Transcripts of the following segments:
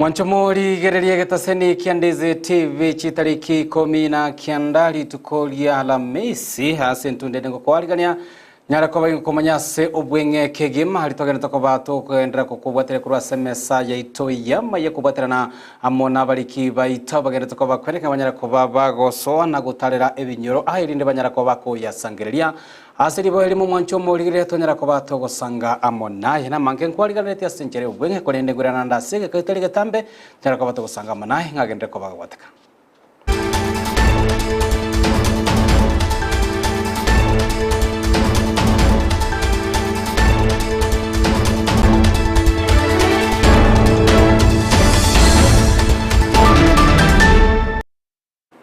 Mwancho morigererie egetaseni kia Ndizi TV chitariki 19 rituko ria Alamisi ase entunde ende ngokwarigania nyare koba ingokomanya ase obweng'e kegima aria togenderete koba tokogenderera gokobwateria korwa ase emesa yaito y'amaya kobwaterana amo nabariki baito bagenderete koba kweneka banyare koba bagosoa na gotarera ebinyoro aa erinde banyare koba bakoyasangereria Ase riboyo erimo omwancho omorigereria tonyara koba togosanga amo naye. Namange nkwariganeretie ase enchera y'obweng'e, korende ngwirana naende ase egeka getari getambe, tonyara koba togosanga amo naye, ng'a agenderere koba agogwateka.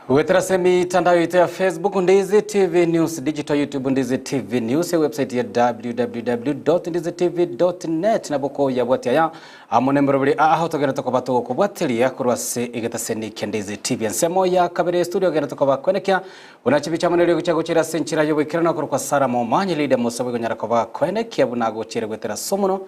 Goetera ase emitandao yaito ya Facebook Ndizi TV News Digital, YouTube Ndizi TV News, ewebsite ya www.ndizitv.net nabo koyabwatia aya amo nemeroberi aa togenderete koba togokobwateria korwa ase egetaseni kia Ndizi TV. Ensemo ya kabere estudio ogenderete koba kwenekia buna chibicha amo neriogi chiagochera ase enchera y'oboikeranu akorokwa Sarah Momanyi Lydia Musa boigo koba kwenekia buna agochera goetera ase omonwa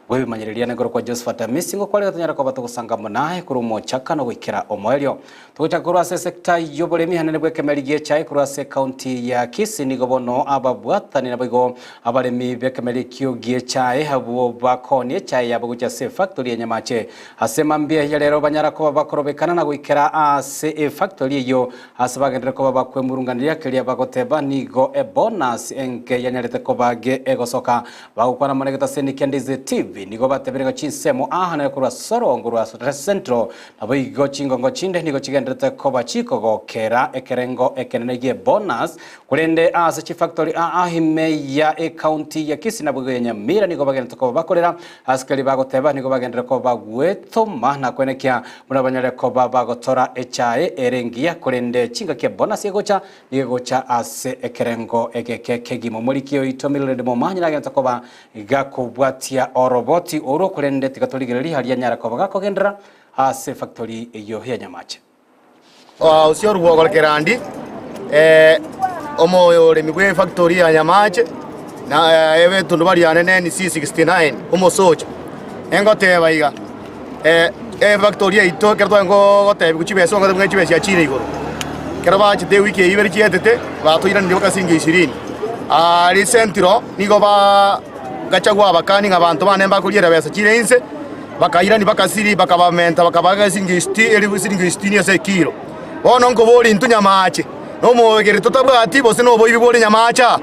Bw'ebimanyereria nigo kwa Josephat Amisi ngokwarire tonyare koba togosanga amo naye korwa omochakano goikera omoerio. Togochaka korwa ase esecta y'oboremi hanene bw'ekemeri gi'echae korwa ase ecounty ya Kisii nigo bono ababwatani naboigo abaremi b'ekemeri ekio gi'echae abwo bakoonia echae yabo gochia ase efactory ya Nyamache. Ase mambia ya rero banyara koba bakorobekana na goikera ase efactory eyio ase bagenderere koba bakwemurunganeria keria bagoteba nigo ebonus enke yanyarete koba ge egosoka Bagokwana mono egetaseni kia Ndizi TV nigo batebire ng'a chinsemo aa naye korwa Sorongo rwa Central naboigo chingongo chinde nigo chigendererete koba chikogokera ekerengo ekenene gie bonus korende ase chifactory aa ime ya ecounty ya Kisii naboigo ya Nyamira nigo bagendererete koba bakorera asikari bagoteba nigo bagenderere koba bagwetoma na kwenekia buna banyare koba bagotora echae ere engiya korende chingaki ebonus egocha Nigo egocha ase ekerengo egeke kegima. Omoriki oito Mildred Momanyi nagento koba gakobwatia oroboti orwo korende tiga torigererie aria anyare koba gakogenderera ase efactory eyio ya Nyamache. Osio orwo Kerandi, omoremi bw'efactory ya Nyamache, na egetundubari yane ne NC69 omosocha. Engoteba iga, efactory yaito ekero twarenge gotebiwa chibesa ogoteba ng'a chibesa chiachire igoro. Ekero bachete ewiki eyio ibere chietete, batoiraneria mpaka siringi ishirini. Recently nigo ba gachagua abakani ng'a abanto bane mbakoriera besa chire inse, bakairania bakasiri bakabamenta bakabaga siringi siti elifu siringi sitini ase ekiro. Bono nkoboria intwe nyamache, na omogeri totabwati gose na oboibi bore nyamache aa?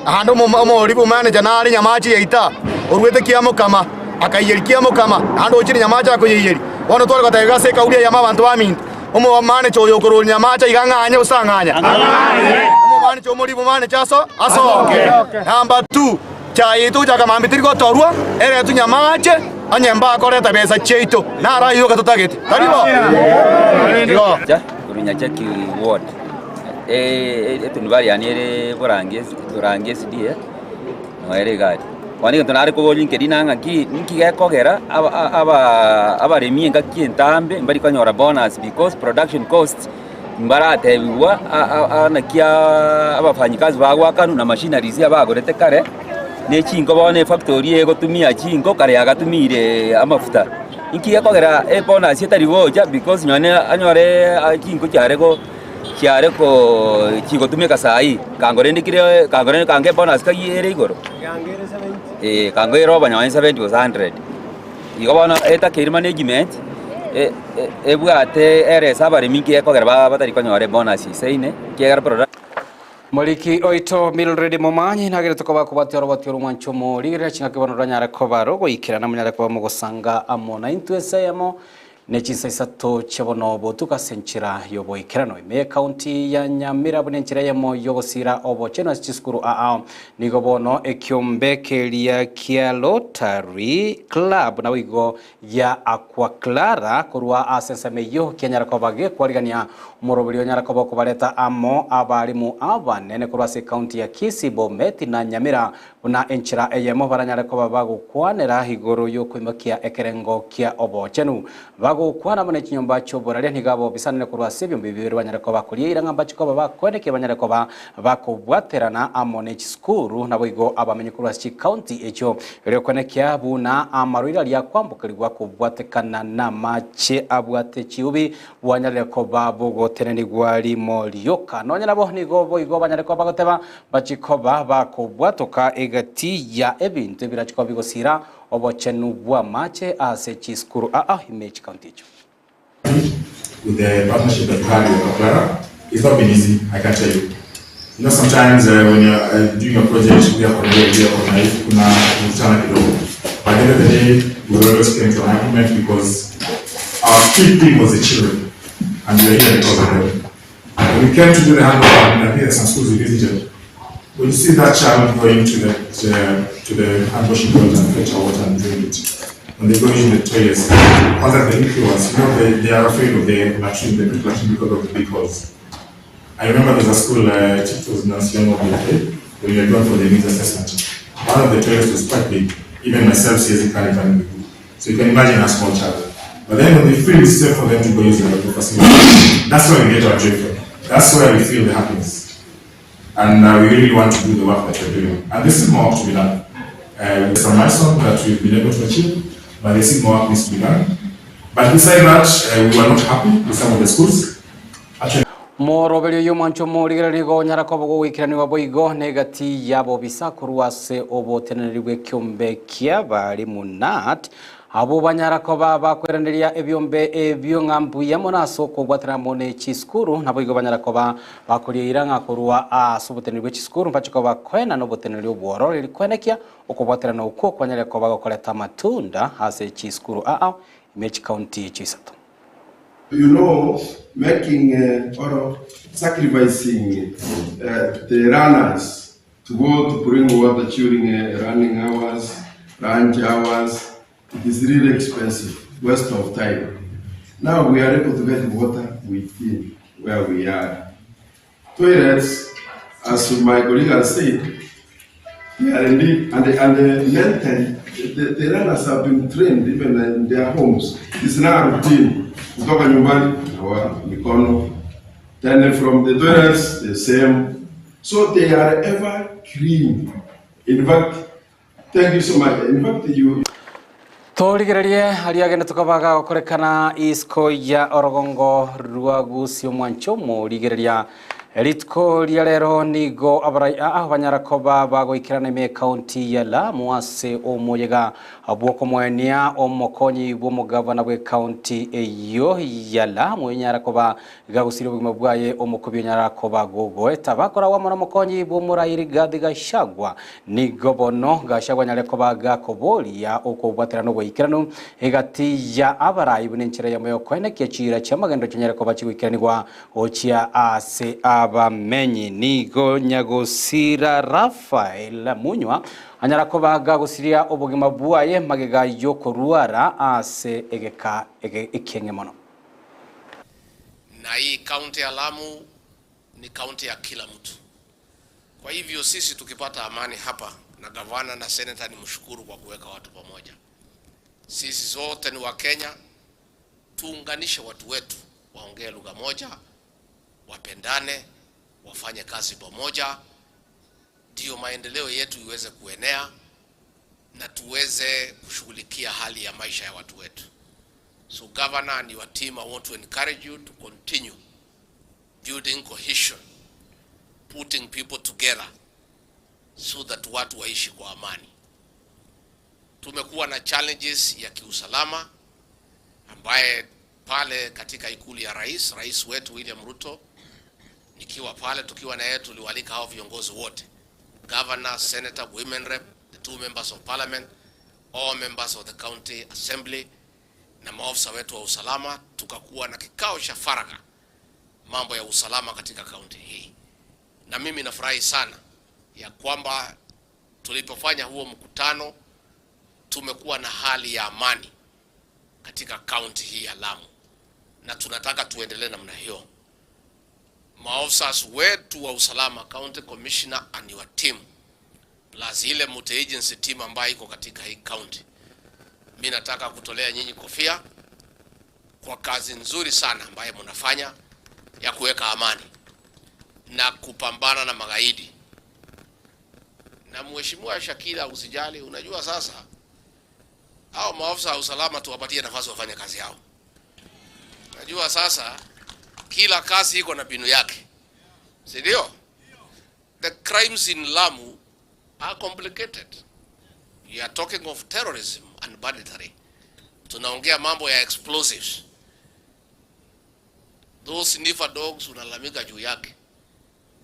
Naende omoribo manager nare nyamache yaito aa, oruete kiamokama, akaiyeria kiamokama, naende ochire nyamache akoyeiyeria. Bono tware goteba iga ase ekauri eyemo abanto baminto, omomanager oyo okorwa nyamache iga ang'anye gose tang'anya? Omomanager omoribo manager aso asoke. Number two, chai yaito gochaka mambia teri gotorwa, eretwe nyamache, onye mbakoreta besa chiaito, naro ayio iga totagete. Tari bo? Igo. Korwa Nyachaki ward. Etundubari yane ere Borangi Borangi SDA, noo ere iga aria. Bono egento nare koboria nkeri na ng'aki, ninki gekogera aba aba abaremi engaki entambe mbari konyora bonus because production cost mbaratebiwa a- a naki abafanyikazi bagoakanwa na machineries abagorete kare, ne chinko bono efactory egotumia chinko kare yagatumiire amafuta. Inki gekogera ebonus etari gocha because nonye anyore chinko chiare go. Chiare ko chigotumeka saii, kango rende kire kango rende kango ebonus kayie ere igoro, eh kango ere oba nonye 70 gose 100. Igo bono etakeire management, e- e- ebwate erese abaremi nki ekogera ba batari konyora ebonus isaine, ekiagera product. Moriki oito Mildred Momanyi nagerete koba akobwatia oroboti orw'omwancho omorigereria chingaki bono roranyare koba rogoikerana monyare koba mogosanga amo naintwe ense eyemo Ne chinsa isato chia bono botuko ase enchera y'oboikeranu ime y'ecounty ya Nyamira buna enchera eyemo y'ogosiira obochenu ase chisukuru aao. Nigo bono ekiombe keria kia Rotary Club naboigo gia Aqua Clara korwa ase ensemo eyio kianyara koba gekwarigania Omoroberi onyara koba okobareta amo abarimu abanene korwa ase ekaunti ya Kisii, Bomet na Nyamira buna enchera eyemo baranyare koba bagokwanera igoro y'okoimokia ekerengo kia obochenu. Bagokwana amo ne chinyomba chi'oboraria nigo abobisanire korwa ase ebiombe bibere banyare koba bakoria eira ng'a mbache koba bakoenekia banyare koba bakobwaterana amo ne chisukuru naboigo abamenyi korwa ase chikaunti echio erio koenekia buna amarwaire aria akwambokerigwa kobwatekana namache abwate chiubi bwanyarire koba bogotenenigwa rimo rioka. Nonya nabo nigo boigo banyare koba bagoteba bachie koba bakobwatoka egati ya ebinto ebirachie koba bigosiira obochenu bw'amache ase chisukuru aa ime chikaunti echio. With the partnership that we had with Kaplera, it's not been easy, I can tell you. You know, sometimes when you're doing a project, we are connected, we are organized, kuna kuvutana kidogo. But at the end of the day, we always came to an agreement because our key thing was the children, and we are here because of them. When we came to do the handover, and I think there's some schools we visited, when you see that child going to the to the hand washing point and fetch water and drink it, when they go in the toilets, other the little ones, you know, they are afraid of the latrine, the pit latrine because of the big holes. I remember there's a school, it was Nancy when we were going for the needs assessment. One of the toilets was quite big. Even myself, siwezi kaa ndani. So you can imagine a small child. But then when they feel it's safe for them to go use the facility, that's where we get our joy from. That's where we feel the happiness. And we really want to do the work that we're doing. And this is more work to be done. There's some milestone that we've been able to achieve, but there's still more work needs to be done. But beside that, we were not happy with some of the schools. Actually, Moroberio oyio omwancho omorigereria igo onyara koba ogoikeranigwa boigo negati y'abobisa korwa ase oboteneneri bw'ekiombe ki'abarimu KNUT, abwo banyara koba bakoiraneria ebiombe ebio ng'a mbuya mono ase okobwatana amo ne chisukuru, naboigo banyara koba bakoria eira ng'a korwa ase oboteneneri bwe chisukuru mbache koba koenana oboteneneri obwororo koenekia okobwaterana okwo kwanyare koba gokoreta amatunda ase chisukuru aa ime chikaunti echio isato. You know, making or sacrificing the runners to go to bring water during running hours, lunch hours, it is really expensive, waste of time. Now we are able to get water within where we are. Toilets, as my colleague has said, they are indeed, and mentally, the runners have been trained even in their homes. It's now a routine. Kutoka nyumbani, nawa mikono. Then from the toilets, the same. So they are ever clean. In fact, thank you so much. In fact, you Torigererie aria agende tokabaga gokorekana isiko ya orogongo rwa Gusii omwancho omorigereria rituko ria rero nigo abarai aa banyara koba bagoikerana ime ekaunti ya Lamu ase omoyega bwokomoenia omokonyi bw'omogavana bwe ekaunti eyo ya Lamu onyara koba gagosiria obogima bwaye omokobi onyara koba gogoeta bakora wamo na omokonyi bw'omorai Rigathi Gachagua nigo bono Gachagua anyare koba gakoboria okobwaterana oboikeranu egati ya abarai buna enchera yamo yokoenekia chiira chiamagendo chianyare koba chigoikeranigwa gochia ase abamenyi nigo Nyagosira Raphael Munywa anyara koba gagosiria obogima bwaye magega yokorwara ase egeka ekieng'e mono. Na hii kaunti ya Lamu ni kaunti ya kila mtu. Kwa hivyo sisi tukipata amani hapa, na gavana na seneta ni mshukuru kwa kuweka watu pamoja. Sisi zote ni Wakenya, tuunganishe watu wetu, waongee lugha moja, wapendane, wafanye kazi pamoja, ndio maendeleo yetu iweze kuenea na tuweze kushughulikia hali ya maisha ya watu wetu. So governor and your team, I want to encourage you to continue building cohesion, putting people together so that watu waishi kwa amani. Tumekuwa na challenges ya kiusalama ambaye pale katika ikulu ya rais, rais wetu William Ruto, nikiwa pale tukiwa na yeye tuliwalika hao viongozi wote, governor, senator, women rep, the two members of parliament, all members of the county assembly na maofisa wetu wa usalama, tukakuwa na kikao cha faragha mambo ya usalama katika kaunti hii, na mimi nafurahi sana ya kwamba tulipofanya huo mkutano tumekuwa na hali ya amani katika kaunti hii ya Lamu, na tunataka tuendelee namna hiyo. Maofisas wetu wa usalama, county commissioner and your team plus ile multi agency team ambayo iko katika hii county, mi nataka kutolea nyinyi kofia kwa kazi nzuri sana ambayo mnafanya ya kuweka amani na kupambana na magaidi. Na Mheshimiwa Shakila, usijali, unajua sasa hao maafisa wa usalama tuwapatie nafasi wafanye kazi yao. Najua sasa kila kazi iko na mbinu yake, si ndio? The crimes in Lamu are complicated. You are talking of terrorism and banditry. Tunaongea mambo ya explosives. Those sniffer dogs unalalamika juu yake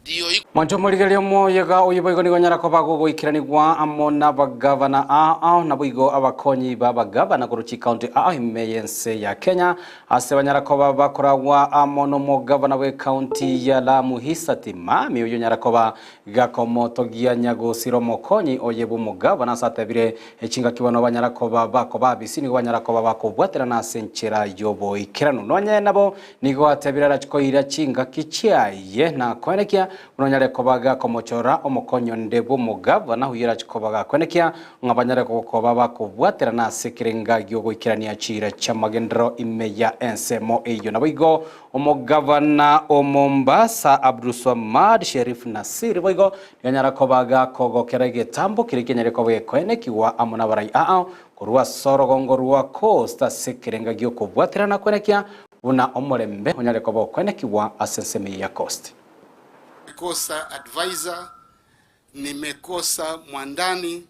ndio iko Mwancho morigerio moyega oyo boigo nigo nyara koba gogoikeranigwa amo na abagavana ao naboigo abakonyi ba abagavana korwa chikaunti ao ime y'ense ya Kenya ase banyara koba bakoragwa amo nomogavana bwa ekaunti ya Lamu Hisa Timami oyo nyara koba gakomotogia nyagosira omokonyi oye bw'omogavana ase atebire echingaki bono banyara koba bakoba abisi nigo banyara koba bakobwaterana ase enchera y'oboikeranu nonye nabo nigo atebire arachikoira chingaki chiaye na koenekia nonyare koba gakomochora omokonyo nde bw'omogavana huyo arachikoba gakwenekia ng'a banyare gokoba bakobwaterana ase ekerenga giogoikerania chira chiamagendero ime ya ensemo eyo nabo igo omogavana o Mombasa Abdulswamad Sherif Nasir boigo nigo koba gakogokera egetambo keria kenyare koba gekoenekiwa amo nabarai ao korwa ase orogongo rwa Coast ase ekerenga giokobwaterana kwenekia buna omorembe onyare koba okwenekiwa ase ensemo ya Coast. Nimekosa advisor, nimekosa mwandani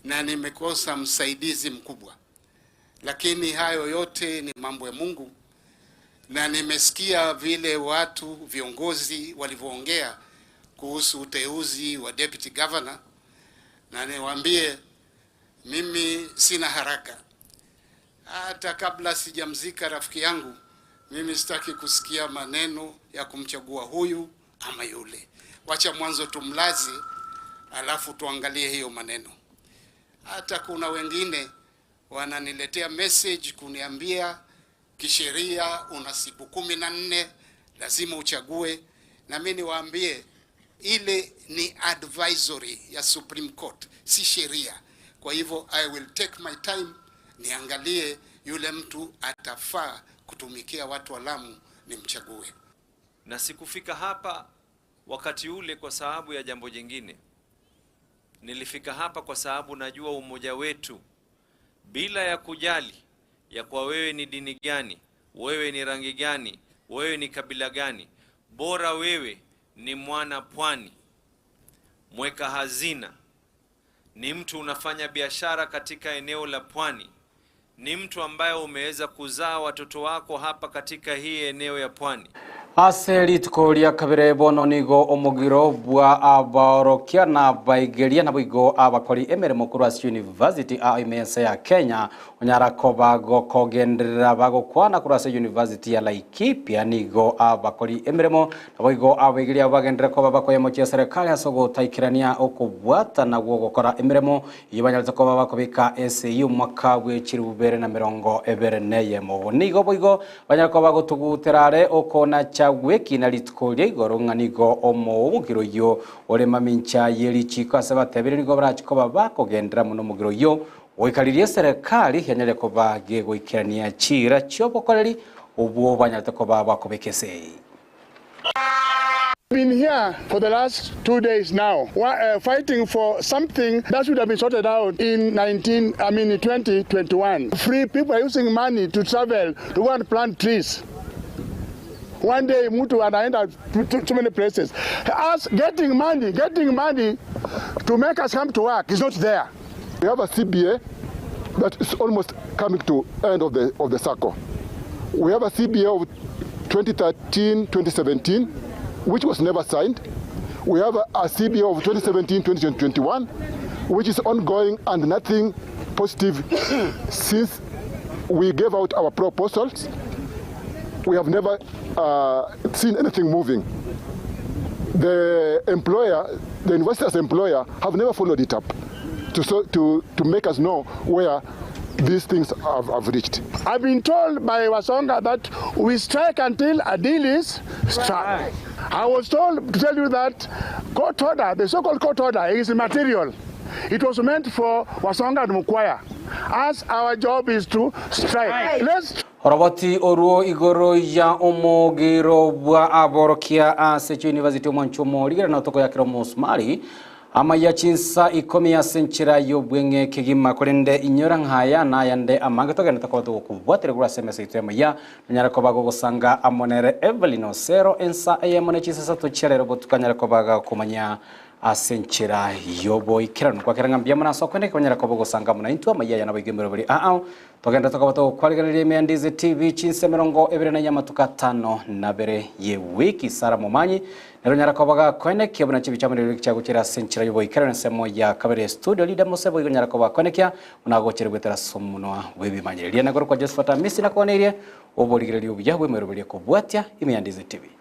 na nimekosa msaidizi mkubwa, lakini hayo yote ni mambo ya Mungu, na nimesikia vile watu viongozi walivyoongea kuhusu uteuzi wa deputy governor, na niwaambie mimi sina haraka. Hata kabla sijamzika rafiki yangu, mimi sitaki kusikia maneno ya kumchagua huyu ama yule. Wacha mwanzo tumlaze, alafu tuangalie hiyo maneno. Hata kuna wengine wananiletea message kuniambia kisheria una siku 14 lazima uchague, na mimi niwaambie ile ni advisory ya Supreme Court, si sheria. Kwa hivyo I will take my time niangalie yule mtu atafaa kutumikia watu wa Lamu nimchague. Na sikufika hapa wakati ule kwa sababu ya jambo jingine. Nilifika hapa kwa sababu najua umoja wetu, bila ya kujali ya kwa wewe ni dini gani, wewe ni rangi gani, wewe ni kabila gani, bora wewe ni mwana pwani, mweka hazina, ni mtu unafanya biashara katika eneo la pwani, ni mtu ambaye umeweza kuzaa watoto wako hapa katika hii eneo ya pwani. Ase rituko ria kabere bono nigo omogiro bwa abaorokia na abaigeria naboigo abakori emeremo korwa ase university a ime ense ya Kenya onyara koba gokogenderera bagokwana korwa ase university ya Laikipia nigo abakori emeremo naboigo abaigeria bagenderera koba bakoyemochia serikali ase ogotaikerania okobwatana gwo gokora emeremo iyo banyarete koba bakobeka ase omwaka bwa chiribu bibere na mirongo ebere neyemo nigo boigo banyara koba gotugutera are okona chagweki na rituko ria igoro ng'a nigo omogiro oyo ore mamincha ye richiko ase batebire nigo barachikoba bakogendera mono omogiro oyo goikaririe serikali yanyare koba gegoikerania chira chiobokoreri obwo banyarete koba bakobeka esei. Been here for the last 2 days now, fighting for something that should have been sorted out in 19, I mean, 2021. Free people are using money to travel to go and plant trees. One day mtu anaenda to too many places. Us getting money to make us come to work is not there. We have a CBA that is almost coming to end of the cycle. We have a CBA of 2013, 2017, which was never signed. We have a CBA of 2017, 2021, which is ongoing and nothing positive since we gave out our proposals. We have never seen anything moving. The employer, the university as employer, have never followed it up to, so, to make us know where these things have, have reached. I've been told by Wasonga that we strike until a deal is struck. I was told to tell you that court order, the so-called court order, is material. It was meant for Wasonga and Mukwaya. As our job is to strike. Let's Oroboti oruo igoro ya omogiro bwa aborokia ase university omwancho omorigera na tokoyakera omosumari amaya chinsa ikomi ase enchera y'obweng'e kegima korende inyora nk'aya nayande amange togenda tokoba togokobwatera igoro ase emesa yaito y'amaya nonyare koba gogosanga amo nere Evelyn Osero ensa eyemo ne chinsa isato chia rero botuko anyare koba gakomanya ase enchera y'oboikeranu. Gwakera ng'a mbuya mono ase okoenda ekonyara koba ogosanga amo naintwe amaiyo aya naboigo emeroberi ao. Togende tokoba togokwarigereria ime ya Ndizi TV chinsa 24 amatuko atano na abere ye wiki. Sarah Momanyi nere onyara koba gakoenekia buna chibicha amo neriogi chiagochera ase enchera y'oboikeranu ensemo ya kabere studio Lydia Mose boigo onyara koba gakoenekia buna agochera goetera ase omonwa bw'ebimanyereria. Riria nagoro kwa Josephat Amisi nakooneirie oborigereria obuya bw'emeroberi ekobwatia ime ya Ndizi TV.